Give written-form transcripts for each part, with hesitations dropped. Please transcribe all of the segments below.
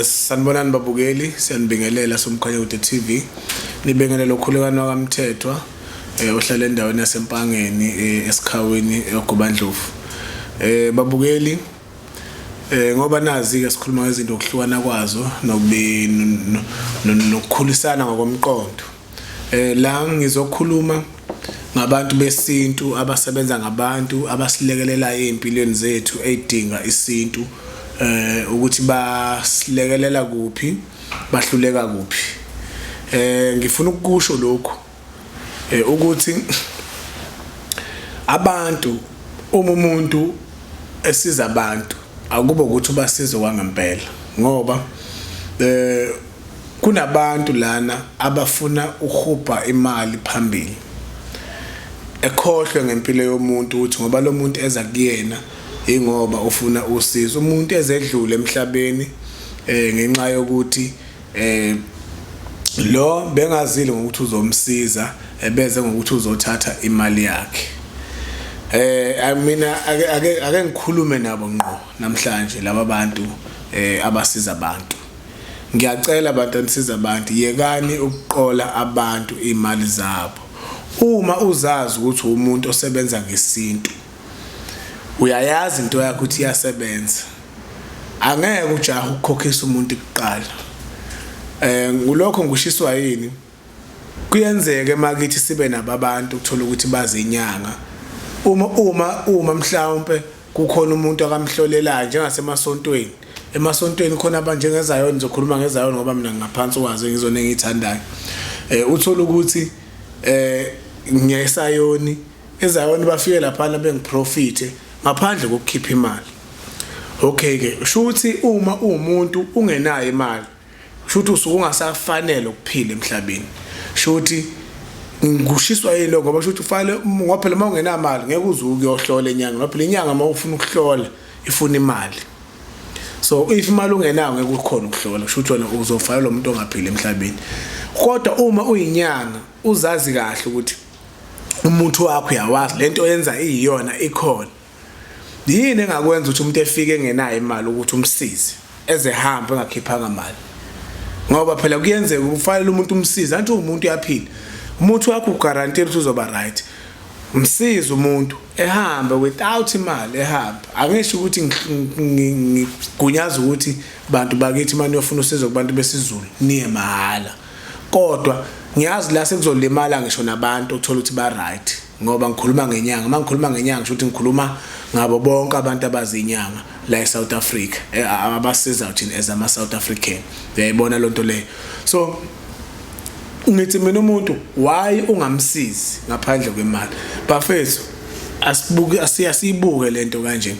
Sanibonani babukeli, siyanibingelela Somkhanya Kude TV. Nibingelela ukhulekani wakaMthethwa ohlala endaweni yaseMpangeni eSikhawini eGobandlovu. Babukeli, ngoba nazi ke sikhuluma ngezinto okuhlukana kwazo nokubi nokukhulisana ngokomqondo. La ngizokhuluma ngabantu besintu abasebenza ngabantu abasilekelelayo ezimpilweni zethu ey'dinga isintu ukuthi basilekelela kuphi, bahluleka kuphi. Ngifuna ukukusho lokhu ukuthi abantu, uma umuntu esiza abantu, akube ukuthi ubasiza kwangempela, ngoba kunabantu lana abafuna ukuhubha imali phambili, ekhohlwe ngempilo yomuntu, ukuthi ngoba lo muntu eza kuyena ingoba ufuna usizo. Umuntu ezedlule emhlabeni ngenxa yokuthi lo bengazile ngokuthi uzomsiza, ebeze ngokuthi uzothatha imali yakhe. Mina ake ngikhulume nabo ngqo namhlanje laba bantu abasiza abantu. Ngiyacela abantu anisiza abantu, yekani ukuqola abantu imali zabo. Uma uzazi ukuthi umuntu osebenza ngesintu, uyayazi into yakho ukuthi iyasebenza, angeke ujahe ukukhokhisa umuntu kuqala. Ngulokho ngishiswa yini? Kuyenzeka emakithi sibe nabo abantu ukuthola ukuthi bazinyanga. Uma mhlawumbe kukhona umuntu akamhlolelayo njengasemasontweni. Emasontweni khona abanjengezayoni, ngizokhuluma ngezayoni ngoba mina ngingaphansi kwazo, ngizona engiyithandayo. Uthola ukuthi ngiyesayoni, ezayoni bafike laphana bengiprofithe ngaphandle kokukhipha imali. Okay ke, usho ukuthi uma uwumuntu ungenayo imali, kusho ukuthi usuke ungasafanele ukuphila emhlabeni. Kusho ukuthi ngushiswa yini lokho? Ngoba kusho ukuthi ufanele, ngoba phela uma ungenamali ngeke uze ukuyohlola inyanga, ngoba phela inyanga uma ufuna ukuhlola ifuna imali. So if imali ungenayo ngeke ukhona ukuhlola, kusho ukuthi wena uzofanele lo muntu ongaphili emhlabeni. Kodwa uma uyinyanga uzazi kahle ukuthi umuthi wakho uyawazi, lento oyenza iyiyona ikhona, yini engakwenza ukuthi umuntu efike engenayo imali ukuthi umsize ezehambe engakhiphanga mali? Ngoba phela kuyenzeka ufanele umuntu umsize, anti umuntu uyaphila, umuthi wakho uguarantee ukuthi uzoba right. Msize umuntu ehambe without imali, ehambe. Angisho ukuthi ngigunyaza ukuthi bantu bakithi manje uyofuna usizo kubantu besiZulu niye mahhala, kodwa ngiyazi la sekuzolimala ngisho nabantu othola ukuthi ba right, ngoba ngikhuluma ngenyanga. Uma ngikhuluma ngenyanga kusho ukuthi ngikhuluma ngabo bonke abantu abazinyanga la eSouth Africa, abasiza thina as ama South African. Uyayibona lonto leyo? So ngithi mina umuntu why ungamsizi ngaphandle kwemali? Bafethu, asibuke, asiyasibuke lento kanje.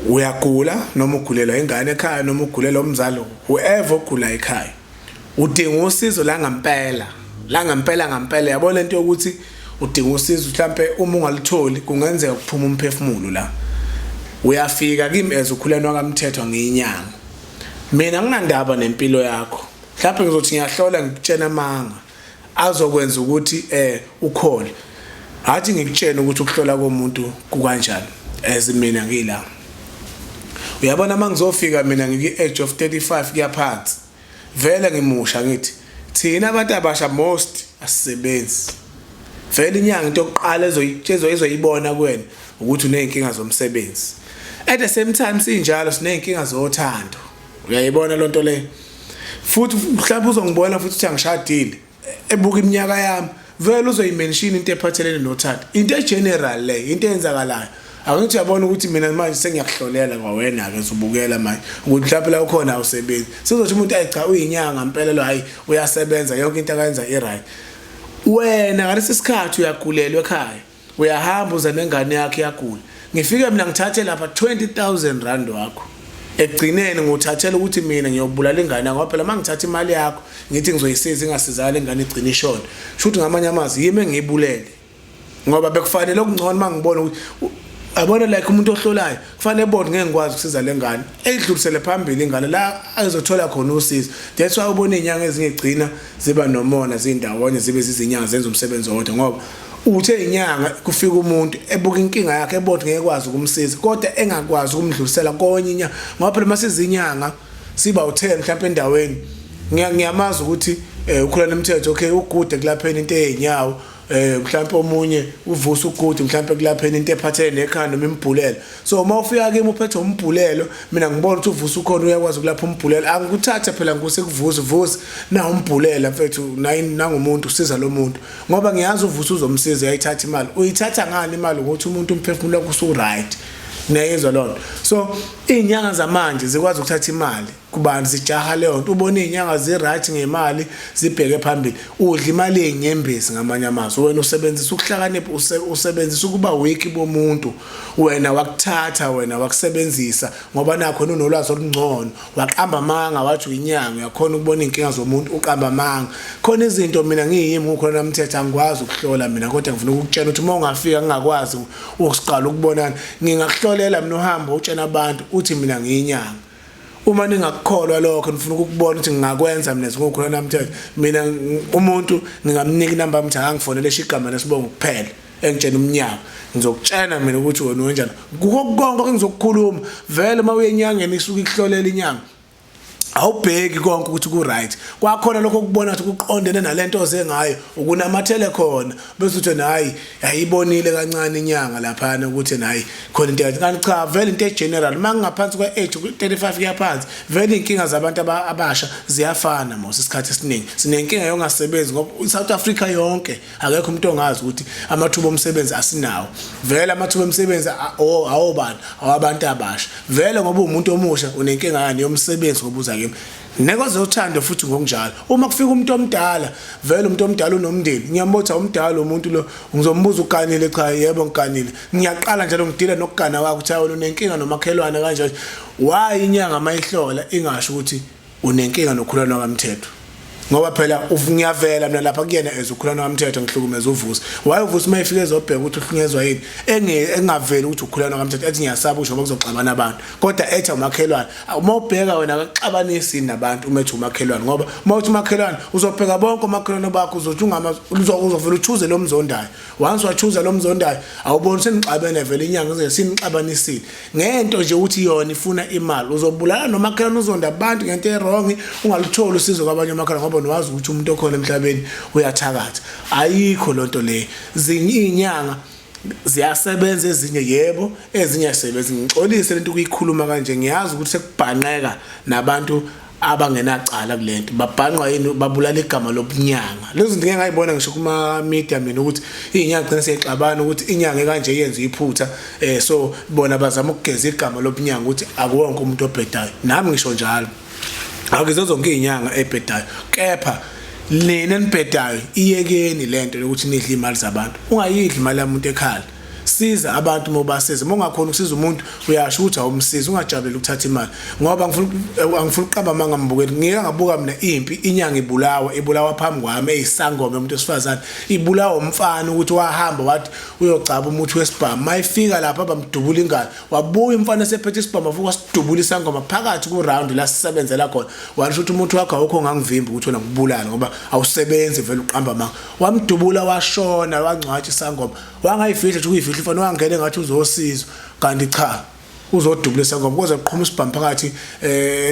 Uyagula noma ugulelwa ingane ekhaya noma ugulela umzali, whoever ogula ekhaya, udinga usizo la ngempela, la ngempela ngempela. Yabo lento yokuthi udinga usizo, mhlambe uma ungalitholi kungenzeka kuphuma umphefumulo la. Uyafika kimi as ukhulelwa kaMthethwa, ngiyinyanga. Mina nginandaba nempilo yakho. Mhlawumbe ngizothi ngiyahlola ngikutshena amanga azokwenza ukuthi ukhole. Hathi ngikutshena ukuthi ukuhlola komuntu kukanjani as mina ngila. Uyabona, mangizofika mina ngiki age of 35 kuyaphansi, vele ngimusha. Ngithi thina abantu abasha most asisebenzi. Vele inyanga into yokuqala ezoyibona kuwena ukuthi uneyinkinga zomsebenzi. At the same time sinjalo sineyinkinga zothando. Uyayibona lonto leyo? Futhi mhlawumbe uzongibona futhi uthi angishadile, ebuka iminyaka yami, vele uzoyimention into ephathelene nothando, into egeneral le, into eyenzakalayo. Angithi uyabona ukuthi mina manje sengiyakuhlolela kwawena ke uzubukela manje ukuthi mhlawumbe la ukhona awusebenzi. Sizothi umuntu, ayi cha, uyinyanga impela lo, hayi uyasebenza, yonke into akayenza i-right. Wena ngalesi sikhathi uyagulelwa ekhaya, uyahamba uze nengane yakho iyagula, ngifike mina ngithathe lapha 20,000 rand wakho. Ekugcineni nguthathela ukuthi mina ngiyobulala ingane yakho, ngoba phela uma ngithatha imali yakho ngithi ngizoyisiza, ingasizakala ingane, igcine ishona, sho ukuthi ngamanye amazwi yimi engiyibulele, ngoba bekufanele okungcono uma ngibona ukuthi yabona, like umuntu ohlolayo kufanele ebone ngeke ngikwazi ukusiza le ngane, eyidlulisele phambili ingane la azothola khona usizo. That's why ubona iy'nyanga ezinye gcina ziba nomona, ziyindawonye, zibe zizinyanga zenza umsebenzi owodwa, ngoba Uthe inyanga kufika umuntu ebuka inkinga yakhe ebona ngeke kwazi ukumsiza kodwa engakwazi ukumdlulisela konye inyanga, ngoba phela masiza inyanga siba u10 mhlawumbe endaweni, ngiyamazi ukuthi ukhulana umthetho, okay, ugude kulapheni into ezinyawo, mhlawumbe omunye uvusa ugudu mhlawumbe kulapheni into ephathele nekhanda noma imbhulelo. So uma ufika kimi uphethe umbhulelo, mina ngibona ukuthi uvusa ukhona, uyakwazi ukulapha umbhulelo, angikuthathe phela ngikuse kuvusa vusa na umbhulela mfethu nangumuntu usiza lo muntu, ngoba ngiyazi uvusa uzomsiza. Uyayithatha imali, uyithatha ngani imali? Ukuthi umuntu umphefumulo wakhe usu right, niyayizwa lonto. So izinyanga zamanje zikwazi ukuthatha imali kubantu, zijaha leyo nto. Ubona izinyanga zi-right ngemali, zibheke phambili, udla imali yenyembezi. Ngamanye amazwi, wena usebenzisa ukuhlakanipha, usebenzisa ukuba weak bomuntu, wena wakuthatha, wena wakusebenzisa, ngoba nakho wena unolwazi olungcono, waqamba amanga, wathi uyinyanga, uyakhona ukubona iy'nkinga zomuntu, uqamba amanga. Khona izinto mina ngiyimi kukhona namthetho angikwazi ukuhlola mina, kodwa ngifuna ukukutshela ukuthi uma ungafika ngingakwazi ukusiqala ukubonana, ngingakuhlolela mina, uhambe utshena abantu uthi mina ngiyinyanga. Uma ningakukholwa lokho, nifuna ukukubona ukuthi ngingakwenza mina zingokhulana namthetho, mina umuntu ngingamnika inamba yami ukuthi akangifonele, esho igama nesibongo kuphela, engitshena umnyaka, ngizokutshena mina ukuthi wena wenjani kukho konke engizokukhuluma. Vele uma uye enyangeni, isuke ikuhlolela inyanga, awubheki konke ukuthi ku-right kwakhona lokho okubona ukuthi kuqondene nalento oze ngayo, ukunamathele khona, bese uthi hayi, ayibonile kancane inyanga laphana ukuthi hayi, khona into kanti cha, vele into e-general uma ngingaphansi kwe-age 35 kuya phansi, vele iy'nkinga zabantu abasha ziyafana mos. Isikhathi esiningi sinenkinga yongasebenzi, ngoba i-South Africa yonke akekho umuntu ongazi ukuthi amathuba omsebenzi asinawo. Vele amathuba omsebenzi awobani? Awabantu abasha vele, ngoba umuntu omusha unenkinga yani yomsebenzi, ngoba uza kimi nekozothando futhi ngokunjalo. Uma kufika umuntu omdala, vele umuntu omdala unomndeni, ngiyambotha umdala umuntu lo, ngizombuza, "Uganile?" "Cha." "Yebo, ngiganile." Ngiyaqala njalo ngidila nokugana kwakho, ukuthi wena unenkinga nomakhelwane kanje. Why inyanga mayihlola ingasho ukuthi unenkinga nokhulana kwamthetho? Ngoba phela ngiyavela mina lapha kuyena as ukhulana kwamthetho, ngihlukumeza uVusi. Why uVusi uma efika ezobheka ukuthi uhlukunyezwa yini, engaveli ukuthi ukhulana kwamthetho, ethi ngiyasaba usho ngoba kuzoxabana abantu, kodwa ethi umakhelwane? Uma ubheka wena, akaxabanisi nabantu uma ethi umakhelwane, ngoba uma uthi umakhelwane uzobheka bonke omakhelwane bakho, uzothi ungama uzovela uchuze lo mzondayo. Once wachuza lo mzondayo, awuboni senixabene vele? Inyanga ize sinixabanisile ngento nje ukuthi yona ifuna imali. Uzobulala nomakhelwane, uzonda abantu ngento e-wrong, ungalutholi usizo kwabanye omakhelwane, ngoba nowazi ukuthi umuntu okhona emhlabeni uyathakatha. Ayikho lonto leyo. Zinye iy'nyanga ziyasebenza, ezinye yebo, ezinye azisebenzi. Ngixolise lento ukuyikhuluma kanje, ngiyazi ukuthi sekubhanqeka nabantu abangenacala kulento, babhanqwa yini? Babulala igama lobunyanga. Lezo zinto ngeke ngayibona ngisho kuma media mina, ukuthi inyanga gcina seyixabana ukuthi inyanga kanje yenza iphutha, so bona bazama ukugeza igama lobunyanga ukuthi akuwonke umuntu obhedayo. Nami ngisho njalo, akuzo zonke izinyanga ebhedayo, kepha nina enibhedayo, iyekeni lento yokuthi nidle imali zabantu. Ungayidli imali yamuntu ekhala. Siza abantu uma ubasiza. Uma ungakhona ukusiza umuntu, uyasho ukuthi awumsizi, ungajabuleli ukuthatha imali, ngoba angifuni ukuqamba amanga, mbukeli. Ngike ngabuka mina impi, inyanga ibulawa, ibulawa phambi kwami, eyisangoma, umuntu wesifazane, ibulawa umfana, ukuthi wahamba wathi uyogcaba umuthi wesibhamu, mayifika lapha bamdubula ingane, wabuya umfana esephethe isibhamu, avuka wasidubula isangoma phakathi ku-round la sisebenzela khona. Washo ukuthi umuthi wakho awukho, ongangivimba ukuthi wena ngikubulale, ngoba awusebenzi vele, uqamba amanga. Wamdubula, washona, wangcwatsha isangoma, wangayifihla nje ukuyifihla ifana, wangena engathi uzosizwa, kanti cha, uzodubula isangoma, koze kuqhuma isibhamu phakathi,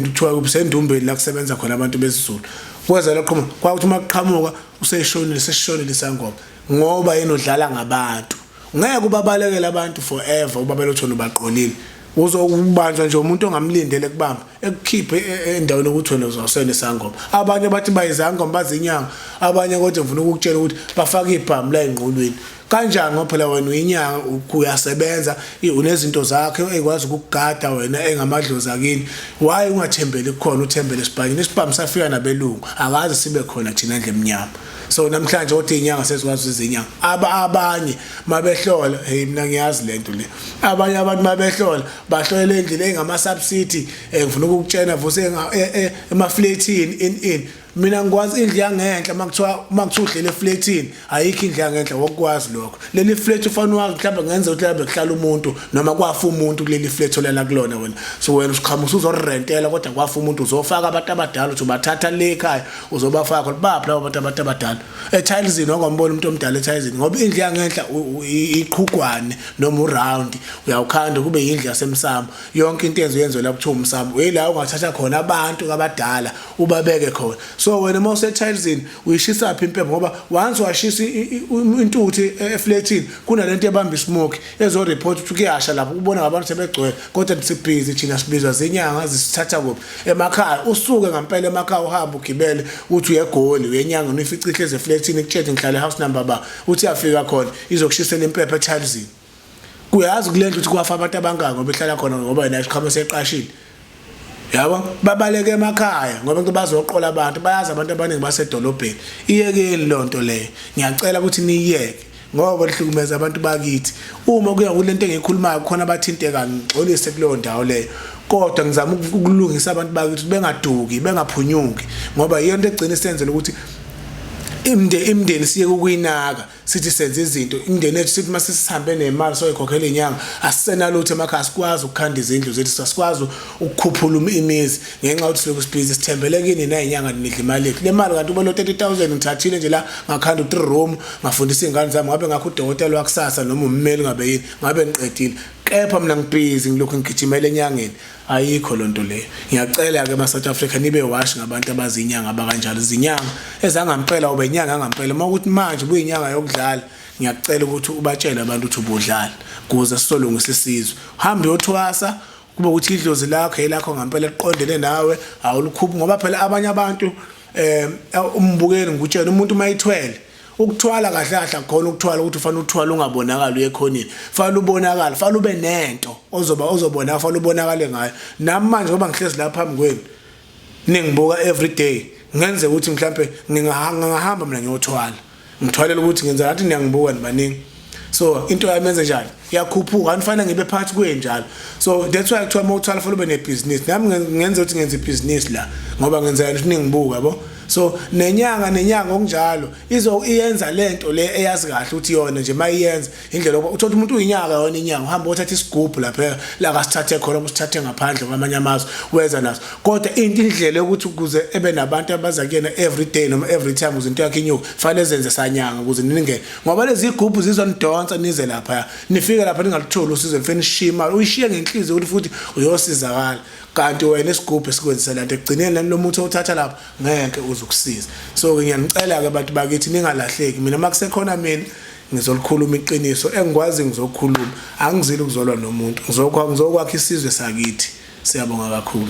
kuthiwa kusendumbeni la kusebenza khona abantu besiZulu. Kweza laqhuma, kwakuthi uma kuqhamuka useshonile, sesishonile isangoma, ngoba yena udlala ngabantu. Ngeke ubabalekele abantu forever, ubabele uthi wena ubaqolile. Uzokubanjwa nje umuntu ongamlindele kubamba, ekukhiphe endaweni ukuthi wena uzawusena isangoma. Abanye bathi bayizangoma, bazinyanga abanye, kodwa ngifuna ukukutshela ukuthi bafaka ibhamu la engqulwini kanjani, ngoba phela wena uyinyanga, uyasebenza, unezinto zakho ekwazi ukukugada wena engamadlozi akini. Why ungathembeli kukhona, uthembele esibhanyini? Isibhamu safika nabelungu, akaze sibe khona thina endle emnyama. So namhlanje kodwa izinyanga sezikwazi izinyanga aba abanye mabehlola, hey, mina ngiyazi lento le. Abanye abantu mabehlola, bahlolela endlini engama subsidy, ngifuna ukukutshena vuse, emaflatini in Mina ngikwazi indlu yangenhla makuthiwa makuthiwa uhlele eflatini, ayikho indlu yangenhla, wokwazi lokho. Leli flat ufanele wazi mhlawumbe ngenza ukuthi lapha kuhlala umuntu noma kwafa umuntu kuleli flat olala kulona wena. So wena usiqhamuka usuzorentela, kodwa kwafa umuntu, uzofaka abantu abadala, uthi ubathatha le ekhaya uzobafaka khona. Baphi labo bantu abadala ethayilizini? Wangambona umuntu omdala ethayilizini, ngoba indlu yangenhla iqhugwane noma uround uyawukhanda kube yindlu yasemsamo. Yonke into yenziwe la kuthiwa umsamo, uyila ungathatha khona abantu abadala ubabeke khona. So wena uma usethayilizini uyishisa phi impepho? Ngoba once washisa intuthu efletini, kunalento ebamba ismoke ezoreport ukuthi kuyasha lapho, ubona ngabantu sebegcwele. Kodwa sibhizi thina, sibizwa zinyanga, zisithatha kuphi? Emakhaya. Usuke ngampela emakhaya, uhambe ugibele, uthi uyeGoli, uyenyanga, uyifice ihlezi efletini, ikutshele, "Ngihlala house number ba." Uthi yafika khona, izokushisela impepho ethayilizini. Kuyazi kule ndlu ukuthi kwafa abantu abangaki ngoba ihlala khona, ngoba yena isiqhamo seqashile, yabo. Babaleke emakhaya ngoba into bazoqola abantu, bayazi abantu abaningi basedolobheni. Iyekeni loo nto leyo, ngiyacela ukuthi niyiyeke ngoba lihlukumeza abantu bakithi. Uma kuya kulento engiyikhulumayo khona abathinteka, ngixolise kuleyo ndawo leyo, kodwa ngizama ukulungisa abantu bakithi bengaduki, bengaphunyuki, ngoba iyo nto egcina isenzela ukuthi imndeni siyeke ukuyinaka. Sithi senza izinto imindeni yethu, sithi mase sihambe nemali soyikhokhela inyanga, asisenalutho emakhaya, sikwazi ukukhanda izindlu zethu, asikwazi ukukhuphula imizi ngenxa yokuthi silokhu sibhizi sithembele kini nayinyanga, nidla imali yethu. Le mali kanti ube lo 30,000 ngithathile nje la, ngakhanda u-3 room, ngafundisa iy'ngane zami, ngabe ngakho udokotela wakusasa noma ummeli, ngabe yini, ngabe ngiqedile. Kepha mina ngibhizi ngilokhu ngigijimela enyangeni. Ayikho loo nto leyo. Ngiyacela-ke ma-South Africa, nibe washi ngabantu abazinyanga abakanjalo, izinyanga ezangampela. Ube inyanga yangampela, uma ukuthi manje ubuyinyanga yokudlala, ngiyakucela ukuthi ubatshele abantu ukuthi ubudlala kuze sizolungisa isizwe. Uhambe uyothwasa, kube ukuthi idlozi lakho elakho ngampela liqondene nawe, awulikhuphi, ngoba phela abanye abantu, umbukeli, ngikutshela, umuntu mayithwele, ukuthwala kahle kahle akukhona ukuthwala ukuthi ufanele uthwale ungabonakali uye ekhoneni. Fanele ubonakale, fanele ube nento ozoba ozobona, fanele ubonakale ngayo. Nami manje ngoba ngihlezi la phambi kwenu ningibuka every day, ngenze ukuthi mhlambe ngingahamba mina ngiyothwala, ngithwalela ukuthi ngenza ngathi niyangibuka nibaningi, so into yami yenze njani, iyakhuphuka, anifanele ngibe phakathi kweni njalo. So that's why kuthiwa uma uthwala fanele ube nebhizinisi. Nami ngenza ukuthi ngenza ibhizinisi la ngoba ngenza ukuthi ningibuka, yabo. So nenyanga, nenyanga okunjalo izo iyenza lento le eyazi kahle ukuthi yona nje mayiyenza indlela uthola umuntu uyinyaka yona inyanga, uhamba othatha isigubhu lapha la kasithathe khona, usithathe ngaphandle kwamanye amazwe, wenza naso. Kodwa into indlela yokuthi ukuze ebe nabantu abaza kuyena every day noma every time, ukuze into yakhe inyuke, fanele zenze sanyanga ukuze ningene, ngoba lezi igubhu zizonidonsa nize lapha, nifike lapha ningalutholi usizo, nifike nishiye imali, uyishiye ngenhliziyo ukuthi futhi uyosizakala, kanti wena isigubhu esikwenzisa lento ekugcineni lani lo muthi owuthatha lapha ngeke uze ukusiza. So-ke ngiyanicela-ke abantu bakithi, ningalahleki. Mina makusekhona mina ngizolikhuluma iqiniso engikwazi, ngizokhuluma, angizili ukuzolwa nomuntu, ngizokwakha isizwe sakithi. Siyabonga kakhulu.